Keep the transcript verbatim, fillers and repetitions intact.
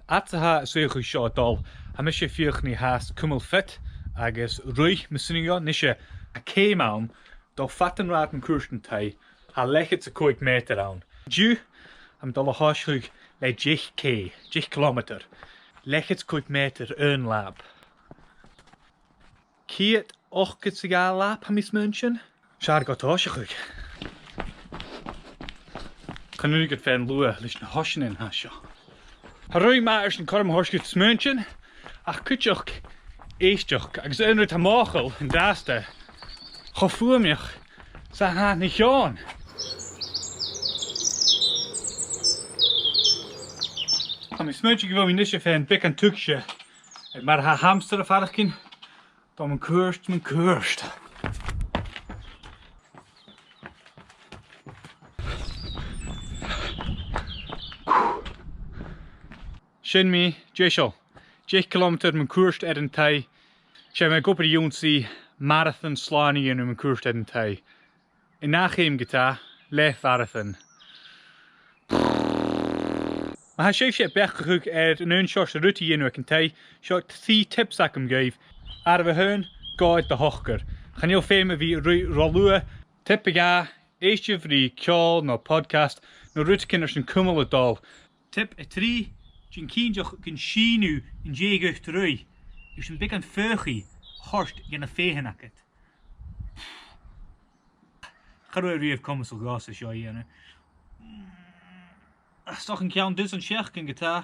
Fhad 's a tha an suidheachadh seo a' dol, tha mise a' feuchainn ri fàs cumail fit agus ruith, mas urrainn dhomh, a-nise, a' ceum ann, dol fad an rathaid mun cuairt an taigh, tha leth-cheud 's a còig meatair ann. An-diugh, tha mi a' dol a thòiseachadh le deich K, deich cilemeatair. Leth-cheud 's a còig meatair aon làmh. Ceud ochdad 's a dhà làmh, tha mi a' smaointinn. 'S fheàrr dhomh tòiseachadh. Chan urrainn dhomh faighinn luath leis na h-oiseanan a tha seo. Tha ruith math airson cothrom a thoirt dhut smaointinn, ach cuideachd èisteachd, agus aon rud a tha mothachail an-dràsta, cho fuaimeach 's a tha na h-eòin. Tha mi a' smaointinn gu bheil mi a-nise a' faighinn beagan tuigse air mar a tha hamstar a' faireachdainn. Dol mun cuairt, mun cuairt. Sin mi, deiseil. Deich cilemeatair mun cuairt air an taigh. 'S e mi ag obair a dh'ionnsaigh marathan slàn a dhèanamh mun cuairt air an taigh. An ath cheum ge-tà, leth-mharathan. Ma tha sibhse a' beachdachadh air an aon seòrsa rud a dhèanamh aig an taigh, seo trì tips agam dhuibh. Àireamh a h-aon, gabh air do shocair. Chan eil feum a bhith ro, ro luath. Tip a dhà, èistibh ri ceòl no podcast no rudeigin airson cumail a' dol. Tip a trì, dèan cinnteach gun sìn thu an dèidh dhut ruith, airson beagan faochaidh a thoirt dha na fèithean agad. Cha robh e a-riamh comasach dhomhsa seo a dhèanamh. Ach 's dòcha an ceann dusan seachdain ge-tà.